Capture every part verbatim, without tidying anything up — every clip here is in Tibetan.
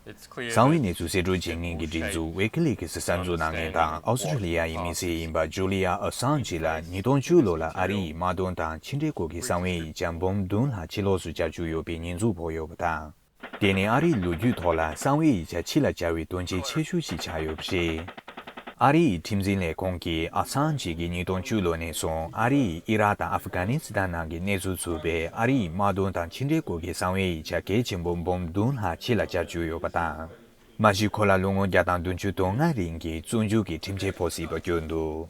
གསང་བའི་གནས་ཚུལ་གསེད་བཀྲོལ་བྱེད་མཁན་གྱི་སྒྲིག་འཛུགས་ཝི་ཀི་ལི་ཀི་སི་གསར་འཛུགས་གནང་མཁན་དང་ཨོ་སི་ཁྲི་ལི་ཡ་ཡི་མི་སེར་ཡིན་པ་ཇུ་ལི་ཡ་ཨ་སང་ཇི་ལ་ཉིས་སྟོང་བཅུ་ལོ་ལ་ཨ་རི་ཡི་དམག་དོན་དང་ཕྱི་འབྲེལ་སྐོར་གྱི་གསང་བའི་ཡིག་ཆ་འབུམ་བདུན་ལྷག་ཕྱི་ལོགས་སུ་བསྐྱར་བཅོས་ཡོད་པའི་ཉེས་འཛུགས་ཕོག་ཡོད་པ་དང་། དེ་ནི་ཨ་རིའི་ལོ་རྒྱུས་ཐོག་ལ་གསང་བའི་ཡིག་ཆ་ཕྱི་ལ་བསྐྱར་བའི་དོན་རྐྱེན་ཆེ་ཤོས་ཤིག་ཆགས་ཡོད་པ་རེད། ཨ་རི་ཡི་ཁྲིམས་འཛིན་ལས་ཁུངས་ཀྱིས་ཨ་སང་ཇི་གིས་ཉིས་སྟོང་བཅུ་ལོ་ནས་བཟུང་ཨ་རི་ཡིས་ཨི་རག་དང་ཨ་ཧྥི་གྷ་ནི་སི་ཐན་ནང་གི་གནས་ཚུལ་ཚུད་པའི་ཨ་རི་ཡི་དམག་དོན་དང་ཕྱི་འབྲེལ་སྐོར་གྱི་གསང་བའི་ཡིག་ཆ་གལ་ཆེན་པོ་འབུམ་བདུན་ལྷག་ཕྱི་ལ་བསྐྱར་བཅོས་ཡོད་པ་དང་། མ་གཞི་ཁོ་ལ་ལོ་ངོ་བརྒྱ་དང་བདུན་ཅུ་དོན་ལྔ་རིང་གི་བཙོན་འཇུག་གི་ཁྲིམས་ཆད་ཕོག་སྲིད་པ་བཀོད་འདུག་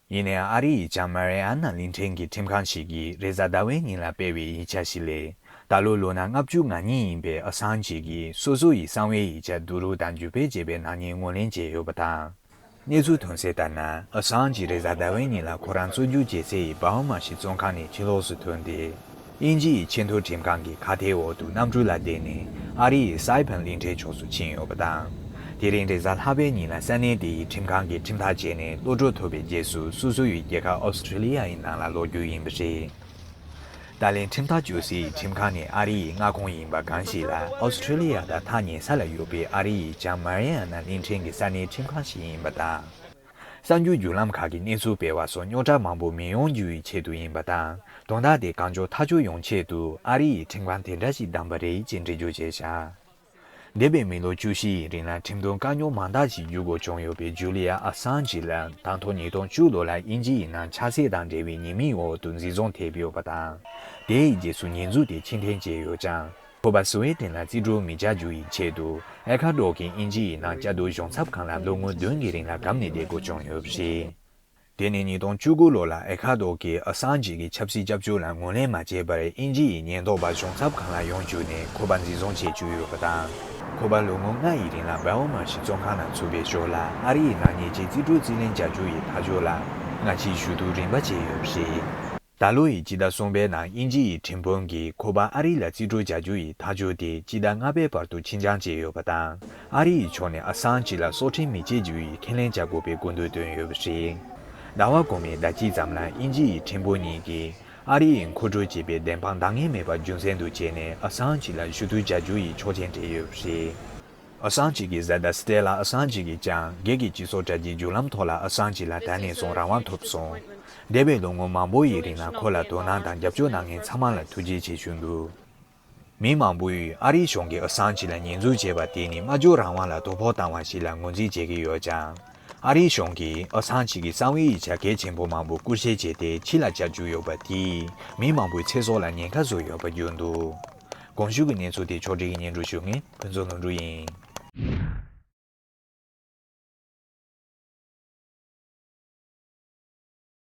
ཡིན་ནའི་ཨ་རི་ཡི་བྱང་མ་རི་ཨ་ན་གླིང་ཕྲན་གྱི་ཁྲིམས་ཁང་ཞིག་གིས་རེས་གཟའ་ཟླ་བའི་ཉིན་ལ་སྤེལ་བའི་ཡིག་ཆ་ཞིག་ལས། ད་ལོ་ལོ་ན་ལྔ་བཅུ་ང་གཉིས་ཡིན་པའི་ཨ་སང་ཇི་གིས་སོ་སོ་ཡི་གསང་བའི་ཡིག་ཆ་བསྡུ་རུབ་དང་བརྒྱུད་སྤེལ་བྱས་པའི་ནག་ཉེས་ངོས་ལེན་བྱས་ཡོད་པ་དང་། གནས་ཚུལ་ཐོན་གསལ་ལྟར་ན་ཨ་སང་ཇི་རེས་གཟའ་ཟླ་བའི་ཉིན་ལ་ཁོ་རང་བཙོན་འཇུག་བྱེད་སའི་བྷ་ཧ་མ་ཤི་བཙོན་ཁང་ནས་ཕྱི་ལོགས་སུ་ཐོན་ཏེ། དབྱིན་ཇི་ཡི་ཆེས་མཐོའི་ཁྲིམས་ཁང་གི་ཁ་གཏད་འོག་ཏུ་གནམ་གྲུ་ལ་བསྡད་ནས་ཨ་རི་ཡི་སའི་ཕན་གླིང་ཕྲན་ཕྱོགས་སུ་ཕྱིན་ཡོད་པ་དང་། དེ་རིང་རེས་གཟའ་ལྷག་པའི་ཉིན་ལ་ས་གནས་དེ་ཡི་ཁྲིམས་ཁང་གིས་ཁྲིམས་ཐག་བཅད་ནས་གློད་གྲོལ་ཐོབ་པའི་རྗེས་སུ་སོ་སོ་ཡི་རྒྱལ་ཁབ་ཨོ་སི་ཁྲི་ལི་ཡ་ཡི་ནང་ལ་ལོག་རྒྱུ་ཡིན་པ་རེད། ཏཱ་ལའི་ཁྲིམས་ཐག་གཅོད་སའི་ཁྲིམས་ཁང་ནི་ཨ་རི་ཡི་མངའ་ཁོངས་ཡིན་པ་གང་ཞིག་ལ་ཨོ་སི་ཁྲི་ལི་ཡ་དང་ཐག་ཉེ་ས་ལ་ཡོད་པའི་ཨ་རི་ཡི་བྱང་མ་རི་ཨ་ན་གླིང་ཕྲན་གྱི་ས་གནས་ཁྲིམས་ཁང་ཞིག་ཡིན་པ་དང་། གསར་འགྱུར་བརྒྱུད་ལམ་ཁག་གིས་གནས་ཚུལ་སྤེལ་བ་སོགས་རྙོག་དྲ་མང་པོ་མི་ཡོང་རྒྱུ་ཡི་ཆེད་དུ་ཡིན་པ་དང་། དོན་དག་དེ་གང་མགྱོགས་ཐག་གཅོད་ཡོང་ཆེད་དུ་ཨ་རི་ཡིས་ཁྲིམས་ཁང་དེ་འདྲ་ཞིག་བདམས་པ་རེད་ཅེས་འགྲེལ་བརྗོད་བྱས་བཞག་འདས་པའི་མི་ལོ་བཅུ་བཞི་ཡི་རིང་ལ་ཁྲིམས་དོན་དཀའ་རྙོག་མང་དག་ཞིག་བརྒྱུད་དགོས་བྱུང་ཡོད་པའི་ཇུ་ལི་ཡ་ཨ་སང་ཇི་ལ་དང་ཐོག་ཉིས་སྟོང་བཅུ་ལོ་ལ་དབྱིན་ཇི་ཡི་ནང་ཆགས་སྲེད་དང་འབྲེལ་བའི་ཉེས་མིང་འོག་ཏུ་འཛིན་བཟུང་ཐེབས་ཡོད་པ་དང་། དེའི་རྗེས་སུ་ཉེས་འཛུགས་དེ་ཕྱིར་འཐེན་བྱས་ཡོད་ཀྱང་། ཁོ་པ་སུ་ཝེ་ཏེན་ལ་རྩིས་སྤྲོད་མི་བྱ་རྒྱུ་ཡི་ཆེད་དུ་ཨེ་ཁ་ཌོར་གྱི་དབྱིན་ཇི་ཡི་ནང་བཅའ་སྡོད་གཞུང་ཚབ་ཁང་ལ་ལོ་ངོ་བདུན་གྱི་རིང་ལ་བསྡམས་ནས་བསྡད་དགོས་བྱུང་ཡོད་པ་རེད། དེ་ནི་ཉིས་སྟོང་བཅུ་དགུ་ལོ་ལ་ཨེ་ཁ་ཌོར་གྱིས་ཨ་སང་ཇི་གི་ཆབ་སྲིད་སྐྱབས་བཅོལ་ལ་ངོས་ལེན་མ་བྱས་པར་དབྱིན་ཇི་ཡི་ཉེན་རྟོག་པ་གཞུང་ཚབ་ཁང་ལ་ཡོང་བཅུག་ནས་ཁོ་པ་འཛིན་བཟུང་བྱེད་བཅུག་ཡོད་པ་དང་། ཁོ་པ་ལོ་ངོ་ལྔ་ཡི་རིང་ལ་སྦེལ་མར་ཤི་བཙོན་ཁང་ནང་ཚུད་པའི་ཞོར་ལ་ཨ་རི་ཡི་ནག་ཉེས་ཀྱི་རྩིས་སྤྲོད་རྩིས་ལེན་བྱ་རྒྱུ་ཡི་ཐག་གཅོད་ལ་སྔ་ཕྱིའི་ཞུ་གཏུག་རིམ་པ་བྱས་ཡོད་པ་རེད། ད་ལོ་ཡི་སྤྱི་ཟླ་གསུམ་པའི་ནང་དབྱིན་ཇི་ཡི་ཁྲིམས་དཔོན་གྱིས་ཁོ་པ་ཨ་རི་ལ་རྩིས་སྤྲོད་བྱ་རྒྱུ་ཡི་ཐག་གཅོད་དེ་སྤྱི་ཟླ་ལྔ་པའི་བར་དུ་ཕྱིར་འགྱངས་བྱས་ཡོད་པ་དང་། ཨ་རི་ཡི་ཕྱོགས་ནས་ཨ་སང་ཇི་ལ་སྲོག་ཁྲིམས་མི་གཅོད་རྒྱུ་ཡི་ཁས་ལེན་བྱ་དགོས་པའི་སྐུལ་འདེད་བཏོན་ཡོད་པ་རེད། ཟླ་བ་གོང་མའི་ཟླ་དཀྱིལ་ཙམ་ལ་དབྱིན་ཇི་ཡི་ཁྲིམས་དཔོན་གཉིས་ཀྱིས་ཨ་རི་ཡིས་མཁོ་སྤྲོད་བྱས་པའི་བདེན་དཔང་འདང་ངེས་མེད་པ་རྒྱུ་མཚན་དུ་བྱས་ནས་ཨ་སང་ཇི་ལ་ཞུ་གཏུག་བྱ་རྒྱུ་ཡི་ཆོག་མཆན་སྤྲད་ཡོད་པ་རེད། ཨ་སང་ཇི་གི་བཟའ་ཟླ་སི་ཏེ་ལ་ཨ་སང་ཇི་གིས་ཀྱང་སྒེར་གྱི་སྤྱི་ཚོགས་དྲ་རྒྱའི་བརྒྱུད་ལམ་ཐོག་ལ་ཨ་སང་ཇི་ལ་ད་ནས་བཟུང་རང་དབང་ཐོབ་སོང་། འདས་པའི་ལོ་ངོ་མང་པོ་ཡི་རིང་ལ་ཁོ་ལ་དོ་སྣང་དང་རྒྱབ་སྐྱོར་གནང་མཁན་ཚང་མ་ལ་ཐུགས་རྗེ་ཆེ་ཞུ་འདུག་མི་མང་པོས་ཨ་རིའི་གཞུང་གིས་ཨ་སང་ཇི་ལ་ཉེས་འཛུགས་བྱས་པ་དེ་ནི་སྨྲ་བརྗོད་རང་དབང་ལ་དོ་ཕོག་བཏང་བ་ཞིག་ལ་ངོས་འཛིན་བྱེད་ཀྱི་ཡོད་ཀྱང་། ཨ་རིའི་གཞུང་གིས་ཨ་སང་ཇི་གི་གསང་བའི་ཡིག་ཆ་གལ་ཆེན་པོ་མང་པོ་བསྐུར་བཞེས་བྱས་ཏེ་ཕྱི་ལ་བསྐྱར་བཅོས་ཡོད་པ་དེས་མི་མང་པོའི་ཚེ་སྲོག་ལ་ཉེན་ཁ་བཟོས་ཡོད་པ་བརྗོད་འདུག་གོང་ཞུས་ཀྱི་གནས་ཚུལ་དེ་ཕྱོགས་སྒྲིག་གིས་སྙན་སྒྲོན་ཞུ་མཁན་ཕུན་ཚོགས་ལྷུན་གྲུབ་ཡིན།